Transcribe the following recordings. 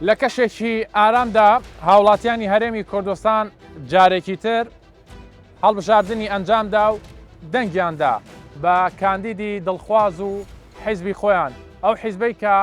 لە کەشێکی ئارامدا هاوڵاتیانی هەرێمی کوردستان جارێکی تر هەڵبژاردنی ئەنجامدا و دەنگیاندا بە کاندیدی دڵخواز و حیزبی خۆیان ئەو حیزبەی کە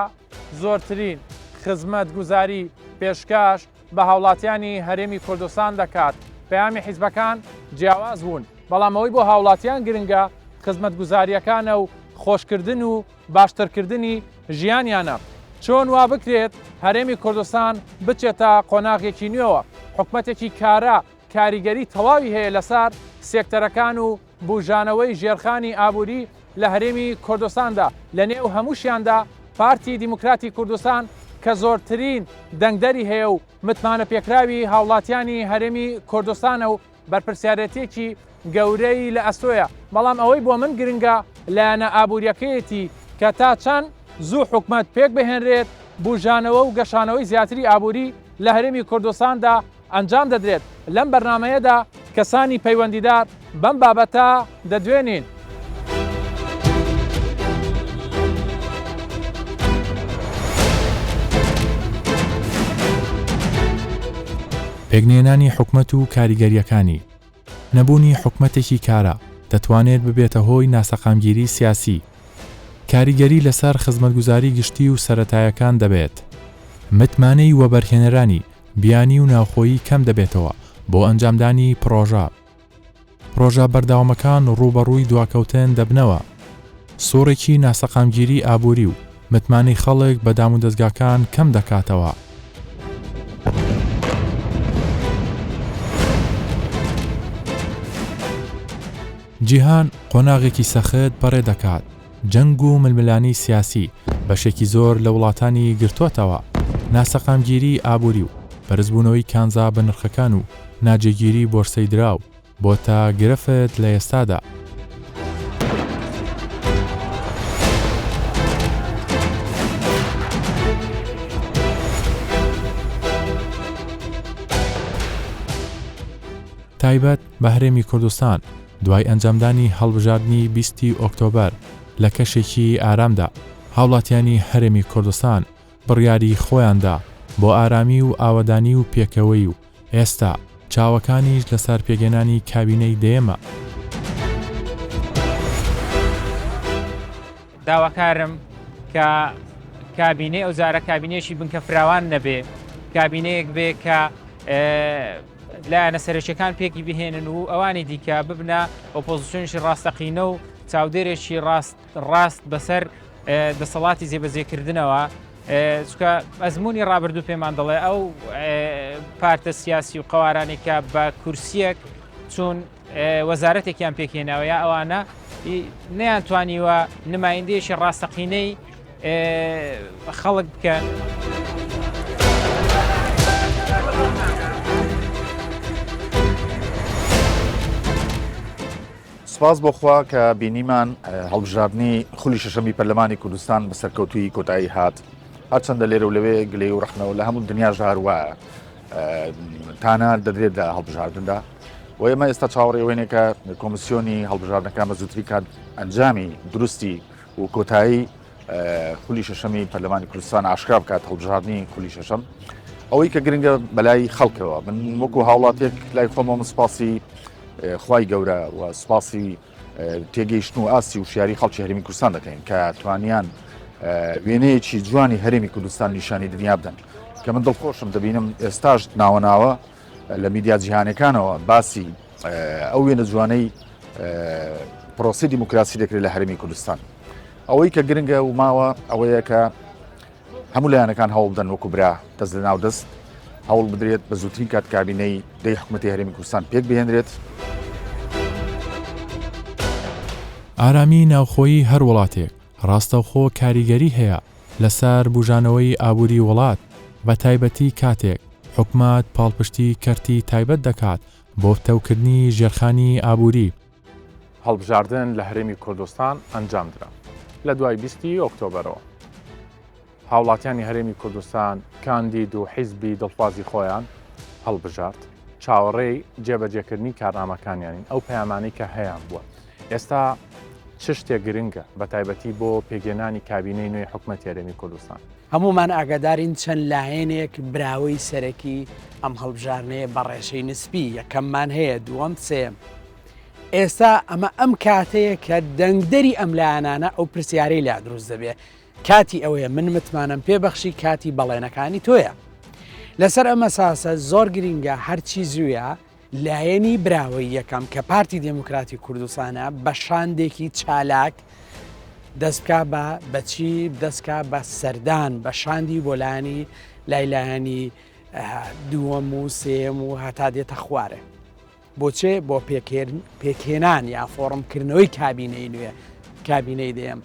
زۆرترین خزمەتگوزاری پێشکاش بە هاوڵاتیانی هەرێمی کوردستان دەکات، پەیامی حیزبەکان جیاواز بوون، بەڵام ئەوەی بۆ هاوڵاتیان گرنگە خزمەتگوزارییەکانە و خۆشکردن و باشترکردنی ژیانیانە. چۆن وا بکرێت هەرێمی کوردستان بچێتە قۆناغێکی نوێوە، حکومەتێکی کارا کاریگەری تەواوی هەیە لەسەر سێکتەرەکان و بوژانەوەی ژێرخانی ئابووری لە هەرێمی کوردستاندا، لە نێو هەمووشیاندا پارتی دیموکراتی کوردستان کە زۆرترین دەنگدەری هەیە و متمانەپێکراوی هاوڵاتیانی هەرێمی کوردستانە و بەرپرسیارێتیەکی گەورەی لە ئەستۆیە، بەڵام ئەوەی بۆ من گرنگە لایەنە ئابووریەکەیەتی کە تا چەند زوو حکومەت پێکبهێنرێت بوژانەوە و گەشانەوەی زیاتری ئابووری لە هەرێمی کوردستاندا ئەنجام دەدرێت، لەم بەرنامەیەدا کەسانی پەیوەندیدار بەم بابەتە دەدوێنین. پێکنێنانی حکومەت و کاریگەرییەکانی، نەبوونی حکومەتێکی کارا دەتوانێت ببێتە هۆی ناسەقامگیری سیاسی، کاریگەری لەسەر خزمەتگوزاری گشتی و سەرەتایەکان دەبێت. متمانەی وەبەرهێنەرانی بیانی و ناوخۆیی کەم دەبێتەوە بۆ ئەنجامدانی پڕۆژە. پڕۆژە بەردەوامەکان ڕووبەڕووی دواکەوتن دەبنەوە. سوڕێکی ناسەقامگیری ئابووری و متمانەی خەڵک بە دامودەزگاکان کەم دەکاتەوە. جیهان قۆناغێکی سەخت بەڕێ دەکات، جەنگ و ململانێی سیاسی بەشێکی زۆر لە وڵاتانی گرتۆتەوە، ناسەقامگیریی ئابووری و بەرزبوونەوەی کانزا بەنرخەکان و ناجێگیری بۆرسەی دراو بۆتە گرفت لە ئێستادا. تایبەت بە هەرێمی کوردستان دوای ئەنجامدانی هەڵبژاردنی 20 ی ئۆکتۆبەر لە کەشێکی ئارامدا هاوڵاتیانی هەرێمی کوردستان بڕیاری خۆیاندا بۆ ئارامی و ئاوەدانی و پێکەوەی و ئێستا چاوەکانیش لەسەر پێکهێنانی کابینەی دەیەمە. داواکارم کە کابینەی ئەوجارە کابینەیەکی بنکە فراوان نەبێ، کابینەیەک بێ کە لایەنە سەرەکیەکان پێکی بهێنن و ئەوانی دیکە ببنە ئۆپۆزیسیۆنێکی ڕاستەقینە و چاودێرێکی ڕاست ڕاست بەسەر دەسەڵاتی جێبەجێکردنەوە چکە ئەزمموی ڕابردوو پێمان دەڵێ ئەو پارتە سیاسی و قوارانی کە بە کورسیەک چوون وەزارەتێکیان پێکهێناوە یا ئەوانە نیان توانیوە نمایندەیەکی ڕاستەقینەی خەڵک بکەن. سپاس بۆ خوا کە بینیمان هەڵبژاردنی خولی شەشەمی پەرلەمانی کوردستان بە سەرکەوتوویی کۆتایی هات هەرچەندە لێرە و لەوێ گلەی و ڕەخنەوە لە هەموو دنیاشدا هەر وایە تانە دەدرێت لە هەڵبژاردندا و ئێمە ئێستا چاوەڕێ ئەوەینە کە کۆمیسیۆنی هەڵبژاردنەکان بە زووترین کات ئەنجامی دروستی و کۆتایی خولی شەشەمی پەرلەمانی کوردستان ئاشکرا بکات هەڵبژاردنی خولی شەشەم ئەوەی کە گرنگە بەلای خەڵکەوە من وەکو هاوڵاتێک لای خۆمەوە سپاسی خوای گەورە و سپاسی تێگەیشتن و ئاستی وشیاری خەڵکی هەرێمی کوردستان دەکەین کە توانیان وێنەیەکی جوانی هەرێمی کوردستان نیشانی دنیا بدەن کە من دڵخۆشم دەبینم ئێستاش ناوە ناوە لە میدیا جیهانەکانەوە باسی ئەو وێنە جوانەی پرۆسی دیموکراسی دەکرێت لە هەرێمی کوردستان ئەوەی کە گرنگە و ماوە ئەوەیە کە هەموو لایەنەکان هەوڵ بدەن وەکو برا دەست لە ناو دەست هەوڵ بدرێت بە زووترین کات کابینەی دەی حکومەتی هەرێمی کوردستان پێک بهێنرێت. ئارامی ناوخۆیی هەر وڵاتێک ڕاستەوخۆ کاریگەری هەیە لەسەر بوژانەوەی ئابووری وڵات، بەتایبەتی کاتێک حکومەت پاڵپشتی کەرتی تایبەت دەکات بۆ پتەوکردنی ژێرخانی ئابووری. هەڵبژاردن لە هەرێمی کوردستان ئەنجامدرا لە دوای 20 ی ئۆکتۆبەرەوە. هاوڵاتیانی هەرێمی کوردستان کاندید و حیزبی دڵخوازی خۆیان هەڵبژارد، چاوەڕێی جێبەجێکردنی کارنامەکانیانین، ئەو پەیامانەی کە هەیان بووە. ئێستا چ شتێک گرنگە بە تایبەتی بۆ پێکهێنانی کابینەی نوێی حکومەتی هەرێمی کوردستان؟ هەموومان ئاگادارین چەند لایەنێک براوەی سەرەکی ئەم هەڵبژاردنەیە بە ڕێژەی نسبی یەکەممان هەیە دووەم سێیەم. ئێستا ئەمە ئەم کاتەیە کە دەنگدەری ئەم لایەنانە ئەو پرسیارەی لا دروست دەبێ کاتی ئەوەیە من متمانەم پێ بەخشی کاتی بەڵێنەکانی تۆیە. لەسەر ئەم ئەساسە زۆر گرینگە هەرچی زوویە لایەنی براوەی یەکەم کە پارتی دێموکراتی کوردستانە بە شاندێکی چالاک دەست بکا بە بەچی دەست کا بە سەردان بە شاندی بۆ لایەنی لای لایەنی دووەم و سێیەم و هەتا دێتە خوارێ. بۆ چێ بۆ پێکهێنان یا فۆڕمکردنەوەی کابینەی نوێ کابینەی دەیەم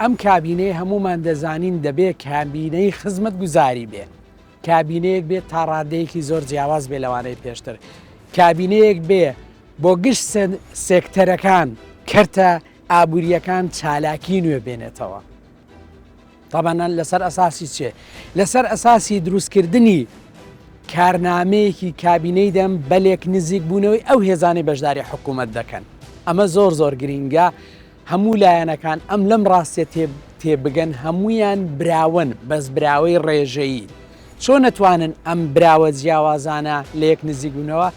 ئەم کابینەی هەمومان دەزانین دەبێ کابینەی خزمەت گوزاری بێ کابینەیەک بێت تا ڕادەیەکی زۆر جیاواز بێ لەوانەی پێشتر کابینەیەک بێ بۆ گشت سێکتەرەکان کەرتە ئابووریەکان چالاکی نوێ بێنێتەوە تابانان لەسەر ئەساسی چێ لەسەر ئەساسی دروستکردنی کارنامەیەکی کابینەی دەم بەلێک نزیک بوونەوەی ئەو هێزانەی بەشداری حکوومەت دەکەن ئەمە زۆر زۆر گرینگە هەموو لایەنەکان ئەم لەم ڕاستیە تێبگەن هەموویان براوەن بەس براوەی ڕێژەیی چۆن نەتوانن ئەم براوە جیاوازانە لە یەک نزیک بوونەوە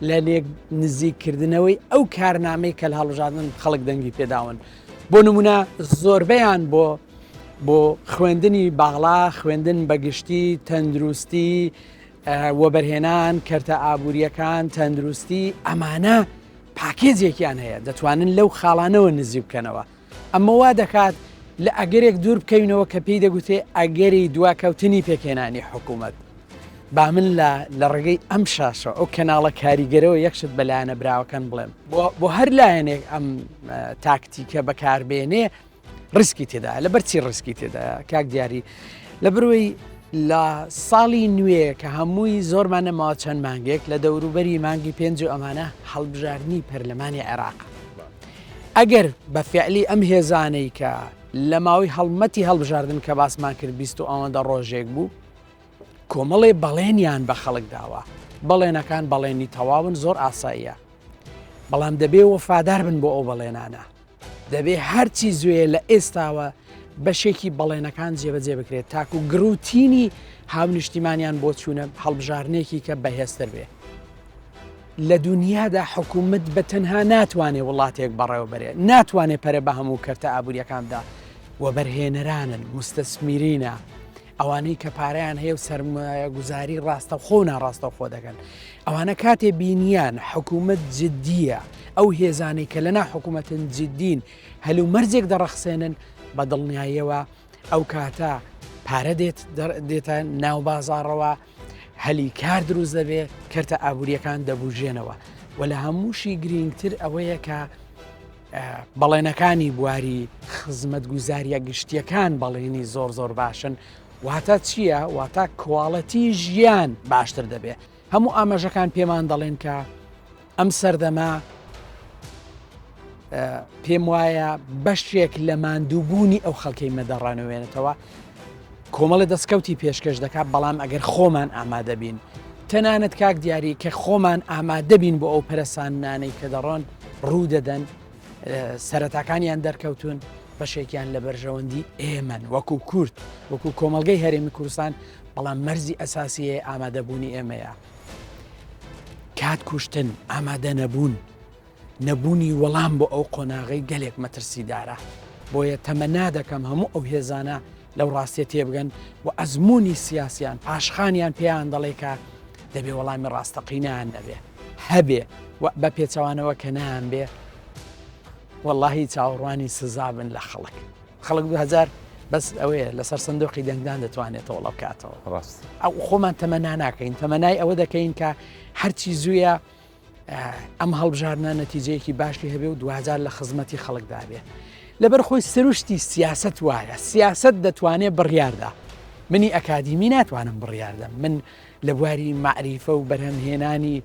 لە لێک نزیککردنەوەی ئەو کارنامەی کە لە هەڵبژاردن خەڵک دەنگی پێداون بۆ نمونە زۆربەیان بۆ بۆ خوێندنی باڵا خوێندن بەگشتی تەندروستی وەبەرهێنان کەرتە ئابوووریەکان تەندروستی ئەمانە پاکێجێکیان هەیە دەتوانن لەو خاڵانەوە نزیک بکەنەوە ئەمە وا دەکات لە ئەگەرێک دوور بکەوینەوە کە پێی دەگوترێ ئەگەری دواکەوتنی پێکهێنانی حکوومەت با من لە لە ڕێگەی ئەم شاشە ئەو کەناڵە کاریگەرەوە یەک شت بە لایەنە براوەکان بڵێم بۆ هەر لایەنێک ئەم تاکتیکە بەکاربێنێ ڕیسکی تێدایە لەبەر چی ڕیسکی تێدایە کاک دیاری لەبەرئەوەی لە ساڵی نوێ کە هەمووی زۆرمان نەماوە چەند مانگێک لە دەوروبەری مانگی پێنج و ئەمانە هەڵبژاردنی پەرلەمانی عێراق ئەگەر بە فعلی ئەم هێزانەی کە لە ماوەی هەڵمەتی هەڵبژاردن کە باسمان کرد 20 ئەوەندە ڕۆژێک بوو کۆمەڵێ بەڵێنیان بە خەڵک داوە بەڵێنەکان بەڵێنی تەواون زۆر ئاساییە بەڵام دەبێ وەفادار بن بۆ ئەو بەڵێنانە دەبێ هەرچی زوویە لە ئێستاوە بەشێکی بەڵێنەکان جێبەجێ بکرێت تاکو گڕوتینی هاونیشتیمانیان بۆ چوونە هەڵبژاردنێکی کە بەهێزتر بێ. لە دونیادا حکوومەت بە تەنها ناتوانێ وڵاتێک بەڕێوەبەرێ، ناتوانێ پەرە بە هەموو کەرتە ئابوورییەکان بدا، وەبەرهێنەرانن، موستەسمیرینە، ئەوانەی کە پارەیان هەیە و سەرمایەگوزاری ڕاستەوخۆ و ناڕاستەوخۆ دەکەن ئەوانە کاتێ بینیان حکوومەت جددیە ئەو هێزانەی کە لەنا حکوومەتن جددین هەلومەرجێک دەڕەخسێنن بە دڵنیاییەوە ئەو کاتە پارە دێت دێتە ناو بازاڕەوە هەلی کار دروست دەبێ کەرتە ئابوووریەکان دەبژێنەوە و لە هەمووشی گرینگتر ئەوەیە کە بەڵێنەکانی بواری خزمەتگوزارییە گشتییەکان بەڵێنی زۆر زۆر باشن، واتە چییە؟ واتە کواڵەتی ژیان باشتر دەبێ. هەموو ئاماژەکان پێمان دەڵێن کە ئەم سەردەمە پێم وایە بەشێک لە ماندووبوونی ئەو خەڵکەی مەدەڕانەوێنێتەوە کۆمەڵی دەستکەوتی پێشکەش دەکات بەڵام ئەگەر خۆمان ئامادەبین تەنانەت کاک دیاری کە خۆمان ئامادەبین بۆ ئەو پەرەساندنانەی کە دەڕۆن ڕوو دەدەن سەرەتاکانیان دەرکەوتون بەشێکیان لە بەرژەوەندی ئێمەن وەکو کورد وەکو کۆمەڵگەی هەرێمی کوردستان بەڵام مەرزی ئەساسیە ئامادەبوونی ئێمەیە کات کوشتن ئامادە نەبوون نەبوونی وەڵام بۆ ئەو قۆناغەی گەلێک مەترسیدارە، بۆیە تەمەنا دەکەم هەموو ئەو هێزانە لەو ڕاستیە تێبگەن و ئەزموونی سیاسیان، پاشخانیان پێیان دەڵێ کە دەبێ وەڵامی ڕاستەقینەیان نەبێ، هەبێ و بە پێچەوانەوە کە نایانبێ وەڵاهی چاوەڕوانی سزا بن لە خەڵک. خەڵک 2000 بەس ئەوەیە لەسەر سندوقی دەنگدان دەتوانێت تۆڵە بکاتەوە. ڕاست. ئەو خۆمان تەمەنا ناکەین، تەمەنای ئەوە دەکەین کە هەرچی زوویە ئەم هەڵبژاردنە نەتیجەیەکی باشی هەبێ و دواجار لە خزمەتی خەڵکدا بێ. لەبەر خۆی سروشتی سیاسەت وایە، سیاسەت دەتوانێ بڕیاردا. منی ئەکادیمی ناتوانم بڕیاردەم، من لە بواری مەعریفە و بەرهەمهێنانی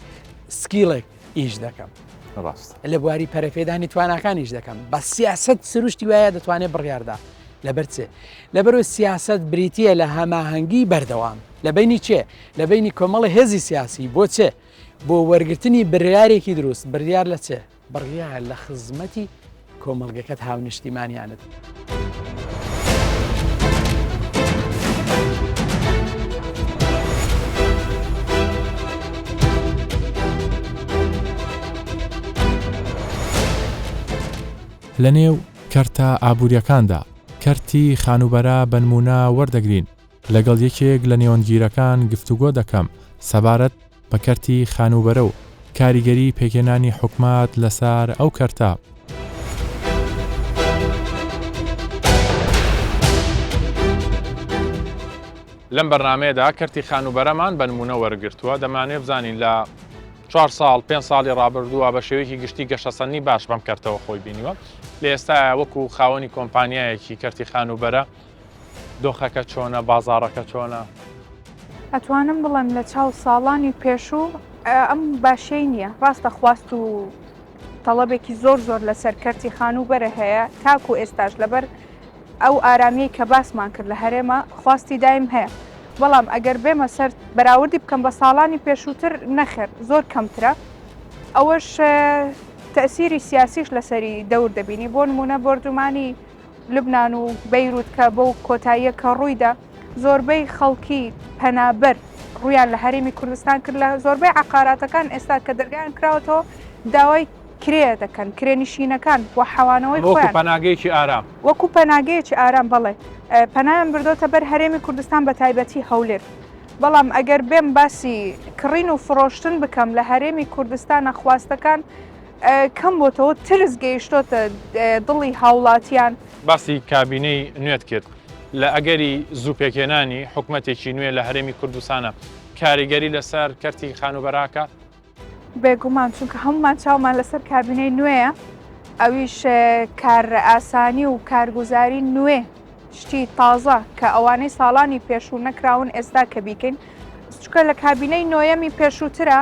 سکیڵێک ئیش دەکەم. ڕاستە. لە بواری پەرەپێدانی تواناکان ئیش دەکەم. بەس سیاسەت سروشتی وایە دەتوانێ بڕیاردا. لەبەر چ؟ لەبەرئەوەی سیاسەت بریتییە لە هەماهەنگی بەردەوام. لە بەینی کێ؟ لە بەینی کۆمەڵە هێزی سیاسی. بۆ چ؟ بۆ وەرگرتنی بریارێکی دروست، بریار لە چ؟ بڕیار لە خزمەتی کۆمەڵگەکەت هاونیشتیمانیانت. لەنێو کەرتە ئابوورییەکاندا، کەرتی خانووبەرە بەنموونە وەردەگرین، لەگەڵ یەکێک لە نێوەندگیرەکان گفتوگۆ دەکەم سەبارەت بە کەرتی خانووبەرە و کاریگەری پێکهێنانی حکومەت لەسەر ئەو کەرتە. لەم بەرنامەیەدا کەرتی خانووبەرەمان بە نموونە وەرگرتووە، دەمانەوێت بزانین لە چوار ساڵ، پێنج ساڵی ڕابردووە بە شێوەیەکی گشتی گەشەسەندنی باش بەم کەرتەوە خۆی بینیوە. لە ئێستایا وەکو خاوەنی کۆمپانیایەکی کەرتی خانووبەرە دۆخەکە چۆنە، بازاڕەکە چۆنە؟ ئەتوانم بڵێم لە چاو ساڵانی پێشوو ئەم باشەی نییە، ڕاستە خواست و تەڵەبێکی زۆر زۆر لەسەر کەرتی خانووبەرە هەیە تاکو ئێستاش لەبەر ئەو ئارامیەی کە باسمان کرد لە هەرێمە خواستی دایم هەیە بەڵام ئەگەر بێمە سەر بەراوردی بکەم بە ساڵانی پێشووتر نەخێر زۆر کەمترە ئەوەش تەسیری سیاسیش لەسەری دەور دەبینی بۆ نمونە بۆردومانی لوبناان و بەیروت کە بەو کۆتاییە کە ڕوویدا زۆربەی خەڵکی پەنابەر ڕوویان لە هەرێمی کوردستان کرد لە زۆربەی عقاراتەکان ئێستا کە دەرگایان کراوەتەوە داوای کرێ دەکەن کرێنشینەکان بۆ حەوانەوەی وەکو خۆیان. پەناگەیەکی ئارام. وەکو پەناگەیەکی ئارام بەڵێ پەنایان بردۆتە بەر هەرێمی کوردستان بە تایبەتی هەولێر. بەڵام ئەگەر بێم باسی کڕین و فڕۆشتن بکەم لە هەرێمی کوردستانە خواستەکان کەم بۆتەوە ترس گەیشتۆتە دڵی هاوڵاتیان. باسی کابینەی نوێت کرد، لە ئەگەری زوو پێکهێنانی حکومەتێکی نوێ لە هەرێمی کوردستانە کاریگەری لەسەر کەرتی خانووبەرە ئەکات؟ بێگومان چونکە هەمومان چاومان لەسەر کابینەی نوێیە ئەویش کارئاسانی و کارگوزاری نوێ شتی تازە کە ئەوانەی ساڵانی پێشوو نەکراون ئێستا کە بیکەین چکە لە کابینەی نۆیەمی پێشووترە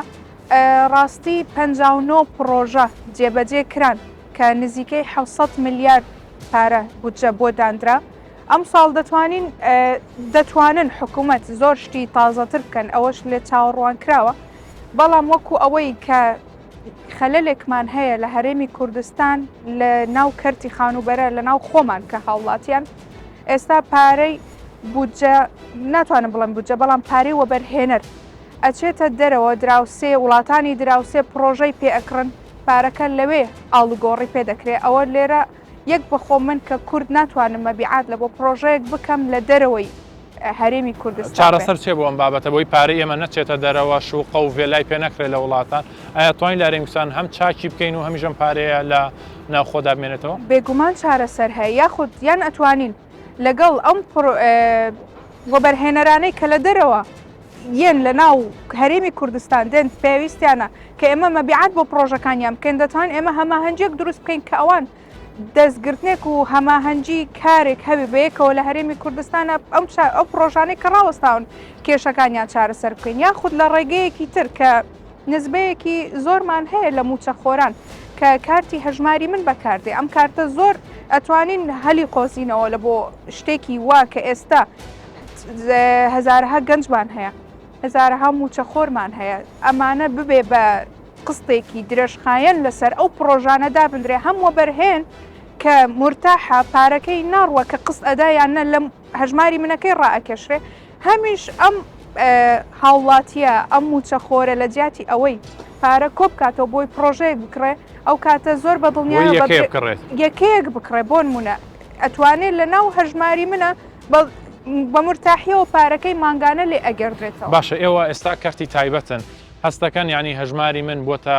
ڕاستی 59 پڕۆژە جێبەجێ کران کە نزیکەی 600 ملیارد پارە بودجە بۆ دانرا ئەمساڵ دەتوانین دەتوانن حکوومەت زۆر شتی تازەتر بکەن ئەوەش لێ چاوەڕوان کراوە بەڵام وەکو ئەوەی کە خەلەلێکمان هەیە لە هەرێمی کوردستان لە ناو کەرتی خانووبەرە لە ناو خۆمان کە هاوڵاتیان ئێستا پارەی بودجە ناتوانم بڵێم بودجە بەڵام پارەی وەبەرهێنەر ئەچێتە دەرەوە دراوسێ وڵاتانی دراوسێ پرۆژەی پێ ئەکڕن پارەکە لەوێ ئاڵوگۆڕی پێ دەکرێ ئەوە لێرە یەک بەخۆ من کە کورد ناتوانم مەبیعات لە بۆ پرۆژەیەک بکەم لە دەرەوەی هەرێمی کوردستان بێ. چارەسەر چیە بۆ ئەم بابەتە بۆی پارەی ئێمە نەچێتە دەرەوە شوقە و ڤێلای پێ نەکرێت لە وڵاتان ئایا توانین لە هەرێمی کوردستان هەم چاکی بکەین و هەمیش ئەم پارەیە لە ناوخۆدا بمێنێتەوە؟ بێگومان چارەسەر هەیە یاخود یان ئەتوانین لەگەڵ ئەم وەبەرهێنەرانەی کە لە دەرەوە یەن لە ناو هەرێمی کوردستان دێن پێویستیانە کە ئێمە مەبیعات بۆ پڕۆژەکانیان بکەین دەتوانین ئێمە هەماهەنگیەک دروست بکەین کە ئەوان دەستگرتنێک و هەماهەنگی کارێک هەبێ بەیەکەوە لە هەرێمی کوردستانە ئەم ئەو پڕۆژانەی کە ڕاوەستاون کێشەکانیان چارەسەر بکەین یاخود لە ڕێگەیەکی تر کە نزبەیەکی زۆرمان هەیە لە موچەخۆران کە کارتی هەژماری من بەکاردێ ئەم کارتە زۆر ئەتوانین هەلی قۆزینەوە لە بۆ شتێکی وا کە ئێستا هەزارەها گەنجمان هەیە هەزارەها موچەخۆرمان هەیە ئەمانە ببێ بە قستێکی درێژخایەن لەسەر ئەو پڕۆژانە دابندرێ هەم وەبەرهێن کە مورتاحە پارەکەی ناڕوە کە قست ئەدا یان نە لە هەژماری منەکەی ڕائەکێشرێ هەمیش ئەم هاوڵاتیە ئەم موچەخۆرە لە جیاتی ئەوەی پارە کۆبکاتەوە بۆی پڕۆژەیەک بکڕێ ئەو کاتە زۆر بە دڵنیایەوە یەکەیەک بکڕێ بۆ نمونە ئەتوانێت لە ناو هەژماری منە بە مورتاحیەوە پارەکەی مانگانە لێ ئەگەردرێتەوە. باشە ئێوە ئێستا کەرتی تایبەتن هەست دەکەن یانی هەژماری من بۆتە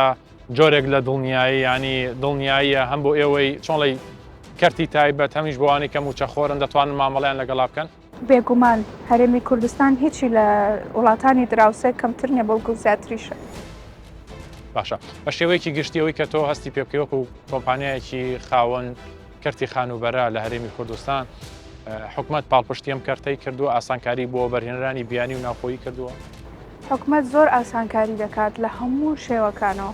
جۆرێک لە دڵنیایی یانی دڵنیاییە هەم بۆ ئێوەی چۆنڵی کەرتی تایبەت هەمیش بۆوانی کە موچەخۆرن دەتوانن مامەڵەیان لەگەڵا بکەن؟ بێگومان هەرێمی کوردستان هیچی لە وڵاتانی دراوسێ کەمتر نیە بەڵکو زیاتریشە. باشە بە شێوەیەکی گشتی ئەوەی کە تۆ هەستی پێ بکەی وەکو کۆمپانیایەکی خاوەن کەرتی خانووبەرە لە هەرێمی کوردستان حکومەت پاڵپشتی ئەم کەرتەی کردووە ئاسانکاری بۆ وەبەرهێنەرانی بیانی و ناوخۆیی کردووە؟ حکومەت زۆر ئاسانکاری دەکات لە هەموو شێوەکانەوە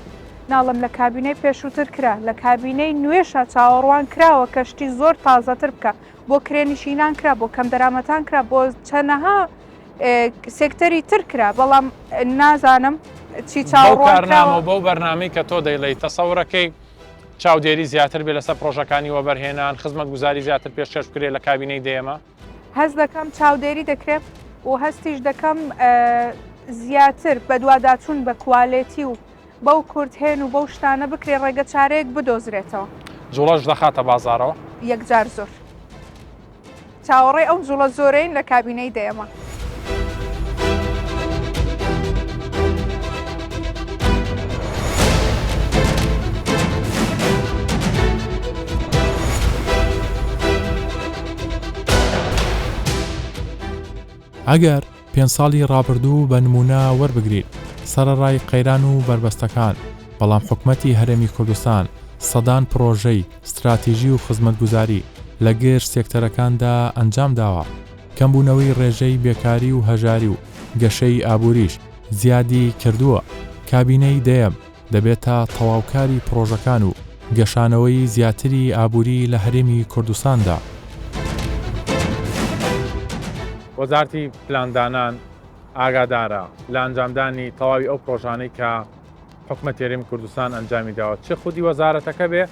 ناڵێم لە کابینەی پێشووتر کرا لە کابینەی نوێشا چاوەڕوان کراوە کە شتی زۆر تازەتر بکا بۆ کرێنشینان کرا بۆ کەمدەرامەتان کرا بۆ چەنەها سێکتەری تر کرا بەڵام نازانم چی چاوەڕوان کراوە. بەو بەرنامەی کە تۆ دەیڵێی تەسەورەکەی چاودێری زیاتر بێ لەسەر پڕۆژەکانی وەبەرهێنان، خزمەتگوزاری زیاتر پێشکەش بکرێت لە کابینەی دەیەما؟ هەست دەکەم چاودێری دەکرێت و هەستیش دەکەم زیاتر بەدواداچوون بە کوالێتی و بەو کورتهێن و بەو شتانە بکرێت ڕێگەچارەیەک بدۆزرێتەوە. جوڵەش دەخاتە بازاڕەوە؟ یەکجار زۆر. چاوەڕێی ئەو جوڵە زۆرەین لە کابینەی دەیەمە. ئەگەر پێنج ساڵی ڕابردوو بە نموونە وەربگرین، سەرەڕای قەیران و بەربەستەکان، بەڵام حکومەتی هەرێمی کوردستان سەدان پڕۆژەی ستراتیژی و خزمەتگوزاری لە گشت سێکتەرەکاندا ئەنجام داوە، کەمبوونەوەی ڕێژەی بێکاری و هەژاری و گەشەی ئابووریش زیادی کردووە، کابینەی دەیەم دەبێتە تەواوکاری پڕۆژەکان و گەشانەوەی زیاتری ئابووری لە هەرێمی کوردستاندا. وەزارەتی پلاندانان ئاگادارە لە ئەنجامدانی تەواوی ئەو پڕۆژانەی کە حکومەتی هەرێمی کوردستان ئەنجامی داوە، چ خودی وەزارەتەکە بێ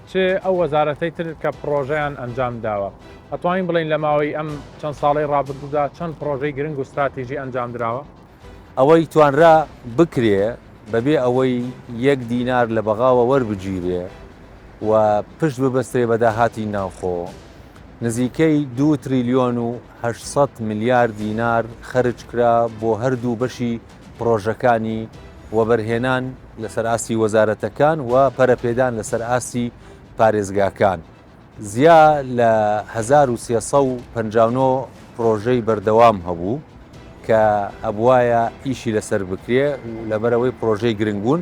چ ئەو وەزارەتەی تر کە پڕۆژەیان ئەنجام داوە. ئەتوانین بڵێین لە ماوەی ئەم چەند ساڵەی ڕابردوودا چەند پڕۆژەی گرنگ و ستراتیژی ئەنجام دراوە؟ ئەوەی توانرا بکرێ بەبێ ئەوەی یەک دینار لە بەغاوە وەربگیرێ و پشت ببەسترێ بە داهاتی ناوخۆ، نزیکەی دوو تریلیۆن و 800 ملیار دینار خەرج کرا بۆ هەردوو بەشی پڕۆژەکانی وەبەرهێنان لەسەر ئاستی وەزارەتەکان و پەرەپێدان لەسەر ئاستی پارێزگاکان. زیا لە 1359 پڕۆژەی بەردەوام هەبوو کە ئەبوایە ئیشی لەسەر بکرێ و لەبەرئەوەی پڕۆژەی گرنگ بوون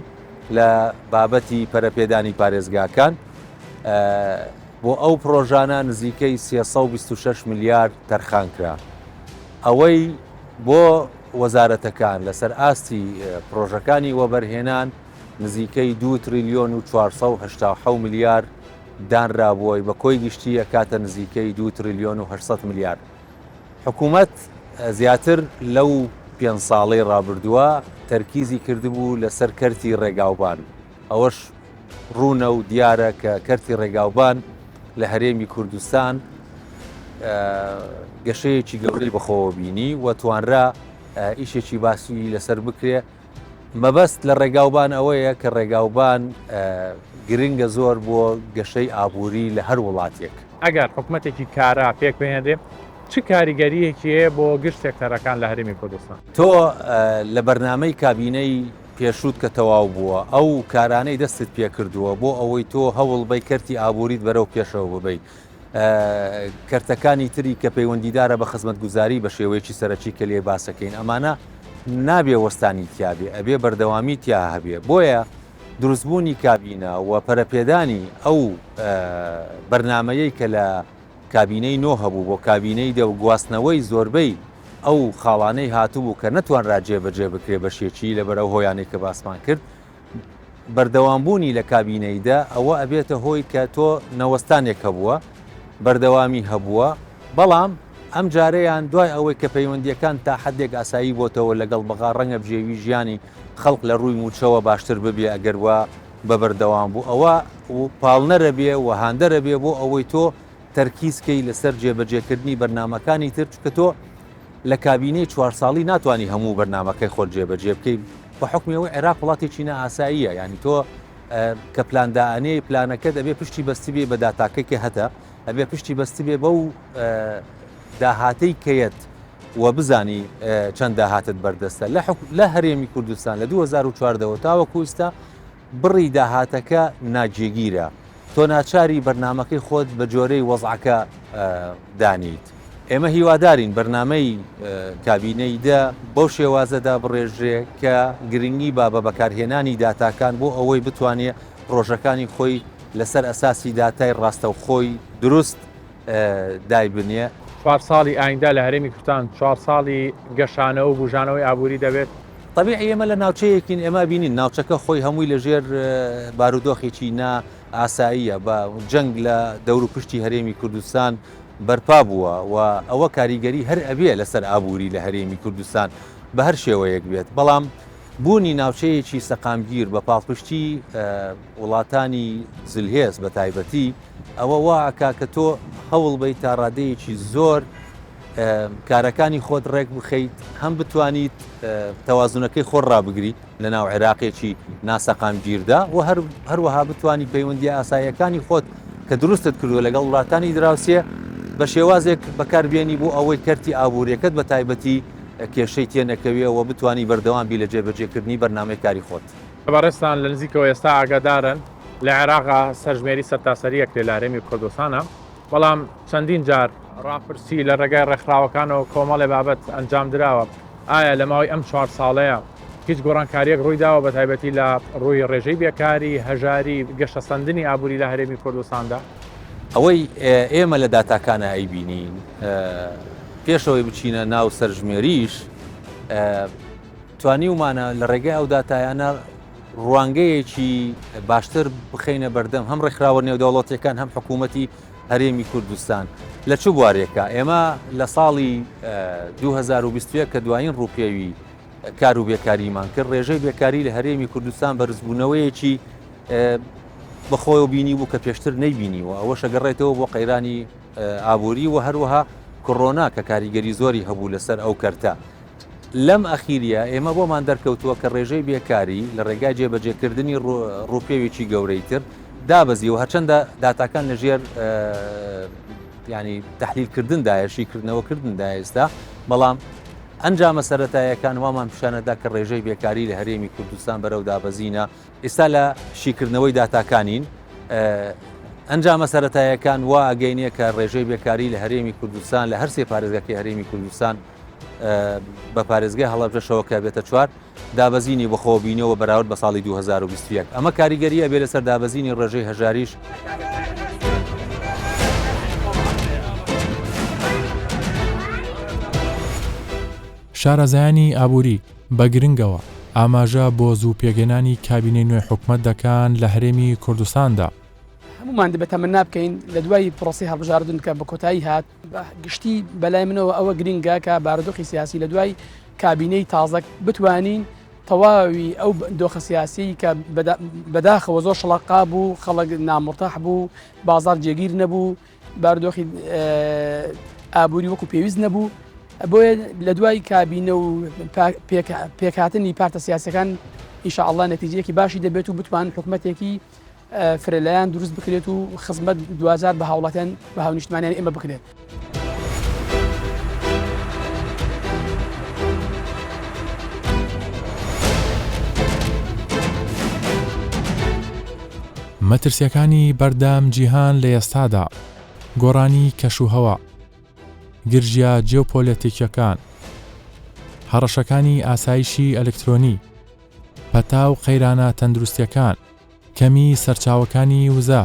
لە بابەتی پەرەپێدانی پارێزگاکان بۆ ئەو پڕۆژانە نزیکەی 326 ملیار تەرخان کرا. ئەوەی بۆ وەزارەتەکان لەسەر ئاستی پڕۆژەکانی وەبەرهێنان نزیکەی دوو تریلیۆن و 487 ملیار دانرابووە بە کۆی گشتی ئەکاتە نزیکەی دوو تریلیۆن و 800 ملیار. حکوومەت زیاتر لەو پێنج ساڵەی ڕابردووە تەرکیزی کردبوو لەسەر کەرتی ڕێگاوبان، ئەوەش ڕوونە و دیارە کە کەرتی ڕێگاوبان لە هەرێمی کوردستان گەشەیەکی گەورەی بەخۆوە بینی و توانرا ئیشێکی باسی لەسەر بکرێ. مەبەست لە ڕێگاوبان ئەوەیە کە ڕێگاوبان گرنگە زۆر بۆ گەشەی ئابووری لە هەر وڵاتێک. ئەگەر حکومەتێکی کارا پێکبهێنرێ چ کاریگەرییەکی هەیە بۆ گشت سێکتەرەکان لە هەرێمی کوردستان؟ تۆ لە بەرنامەی کابینەی پێشووت کە تەواو بووە، ئەو کارانەی دەستت پێکردووە بۆ ئەوەی تۆ هەوڵ بەی کەرتی ئابووریت بەرەو پێشەوە ببەی، کەرتەکانی تری کە پەیوەندیدارە بە خزمەتگوزاری بە شێوەیەکی سەرەکی کە لێ باسەکەین ئەمانە نابێ وەستانی تیابێ ئەبێ بەردەوامی تیا هەبێ بۆیە دروستبوونی کابینە و پەرەپێدانی ئەو بەرنمەیەی کە لە کابینەی نۆ هەبوو بۆ کابینەی دە و گواستنەوەی زۆربەی ئەو خاڵانەی هاتبوو کە نەتوانرا جێبەجێ بکرێ بەشێکی لەبەر ئەو هۆیانەی کە باسمان کرد بەردەوامبوونی لە کابینەی دە ئەوە ئەبێتە هۆی کە تۆ نەوەستانێک هەبووە، بەردەوامی هەبووە، بەڵام ئەم جارەیان دوای ئەوەی کە پەیوەندییەکان تا حەدێک ئاسایی بۆتەوە لەگەڵ بەغا ڕەنگە بژێوی ژیانی خەڵک لە ڕووی مووچەوە باشتر ببێ ئەگەر وا بە بەردەوام بوو ئەوە پاڵنەرە بێ و هاندەرە بێ بۆ ئەوەی تۆ تەرکیز کەی لەسەر جێبەجێکردنی بەرنامەکانی تر چونکە تۆ لە کابینەی چوار ساڵی ناتوانی هەموو بەرنامەکەی خۆت جێبەجێ بکەی بە حوکمی ئەوەی عێراق وڵاتێکی نائاساییە یانی تۆ کە پلان دائەنێی پلانەکەت ئەبێ پشتی بەستبێ بە داتاکەی کە هەتە ئەبێ پشتی بەستبێ بەو داهاتەی کەیەت و بزانی چەند داهاتت بەردەستە لە هەرێمی کوردستان لە 2014ەوە تاوەکو ئیستا بڕی داهاتەکە ناجێگیرە، تۆ ناچاری بەرنامەکەی خۆت بە جۆرەی وەزعەکە دانێیت. ئێمە هیوادارین بەرنامەی کابینەی دە بەو شێوازە دابڕێژرێ کە گرنگی با بە بەکارهێنانی داتاکان بۆ ئەوەی بتوانێ پڕۆژەکانی خۆی لەسەر ئەساسی داتای ڕاستەوخۆی دروست دایبنێ. چوار ساڵی ئایندە لە هەرێمی کوردستان چوار ساڵی گەشانەوە و بوژانەوەی ئابووری دەبێت. تەبیعی ئێمە لە ناوچەیەکین ئێمە بینین ناوچەکە خۆی هەمووی لە ژێر بارودۆخێکی نا ئاساییە بە جەنگ لە دەور و پشتی هەرێمی کوردستان بەرپا بووە و ئەوە کاریگەری هەر ئەبێ لەسەر ئابووری لە هەرێمی کوردستان بە هەر شێوەیەک بێت بەڵام بوونی ناوچەیەکی سەقامگیر بە پاڵپشتی وڵاتانی زلهێز بە تایبەتی ئەوە وا ئەکا کە تۆ هەوڵ بەی تا ڕادەیەکی زۆر کارەکانی خۆت ڕێک بخەیت هەم بتوانیت تەوازنەکەی خۆر ڕابگری لە ناو عێراقێکی ناسەقامگیردا و هەروەها بتانی پەیوەندی ئاساییەکانی خۆت کە دروستت کردووە لەگەڵ وڵاتانی دراوسێ بە شێوازێک بەکاربێنی بۆ ئەوەی کەرتی ئابووریەکەت بە تایبەتی کێشەی تێنەکەوێ و بتانی بەردەوام بی لە جێبەجێکردنی بەرنامەی کاری خۆت. بەڕێزتان لە نزیکەوە ئێستا ئاگادارن لە عێراقا سەرژمێری سەرتاسەری ئەکرێ لە هەرێمی کوردستانا بەڵام چەندین جار ڕاپرسی لە ڕێگای ڕێکخراوەکانەوە کۆمەڵێ بابەت ئەنجام دراوە ئایا لە ماوەی ئەم چوار ساڵەیە هیچ گۆڕانکارییەک ڕوویداوە بە تایبەتی لە ڕووی ڕێژەی بێکاری، هەژاری، گەشەسەندنی ئابووری لە هەرێمی کوردستاندا؟ ئەوەی ئێمە لە داتاکانا ئەیبینین پێشەوەی بچینە ناو سەرژمێریش توانیومانە لە ڕێگای ئەو داتایانە ڕوانگەیەکی باشتر بخەینە بەردەم هەم ڕێکخراوە نێودەوڵەتیەکان هەم حکوومەتی هەرێمی کوردستان لە چ بوارێکە ئێمە لە ساڵی 2021 کە دوایین ڕووپێوی کار و بێکاریمان کرد ڕێژەی بێکاری لە هەرێمی کوردستان بەرزبوونەوەیەکی بەخۆیەوە بینی بوو کە پێشتر نەیبینیوە ئەوە شەگەڕێتەوە بۆ قەیرانی ئابووری و هەروەها کۆرۆنا کە کاریگەری زۆری هەبوو لەسەر ئەو کەرتە لەم ئەخیریە ئێمە بۆمان دەرکەوتووە کە ڕێژەی بێکاری لە ڕێگای جێبەجێکردنی ڕووپێوێکی گەورەی تر دابەزیوە هەرچەندە داتاکان لە ژێر ینی تحلیلکردندایە شیکردنەوەکردندا ئێستا بەڵام ئەنجامە سەتایەکان وامان پیشانەدا کە ڕێژەی بێکاری لە هەرێمی کوردستان بەرەو دابەزینە ئێستا لە شیکردنەوەی داتاکانین ئەنجامە سەتایەکان وا ئەگەینێ کە ڕێژەی بێکاری لە هەرێمی کوردستان لە هەرسێ پارێزگاکەی هەرێمی کوردستان بە پارێزگای هەڵەبجەشەوە کە بێتە چوار دابەزینی بەخۆوە بینیەوە بەراورد بە ساڵی 2021 ئەمە کاریگەری ئەبێ لەسەر دابەزینی ڕێژەی هەژاریش. شارەزایانی ئابووری بە گرنگەوە ئاماژە بۆ زوو پێکهێنانی کابینەی نوێی حکومەت دەکەن لە هەرێمی کوردستاندا. هەموومان دەبێت تەمەنا بکەین لە دوای پرۆسەی هەڵبژاردن کە بە کۆتایی هات، بە گشتی بەلای منەوە ئەوە گرنگە کە بارودۆخی سیاسی لە دوای کابینەی تازە بتوانین تەواوی ئەو دۆخە سیاسی کە بەداخەوە زۆر شڵەقا بوو، خەڵک نامورتاح بوو، بازار جێگیر نەبوو، بارودۆخی ئابووری وەکو پێویست نەبوو، بۆیە لە دوای کابینە و پێکهاتنی پارتە سیاسەکان ئینشاءاللە نەتیجەیەکی باشی دەبێت و بتوان حکومەتێکی فرەلایەن دروست بکرێت و خزمەت دواجار بە هاوڵاتیان بە هاونیشتمانیانی ئێمە بکرێت. مەترسیەکانی بەردەم جیهان لە ئێستادا، گۆڕانی کەشوهەوا، گرژییە جیۆپۆلەتیکیەکان، هەڕەشەکانی ئاسایشی ئەلکترۆنی، پەتا و قەیرانە تەندروستیەکان، کەمیی سەرچاوەکانی وزە.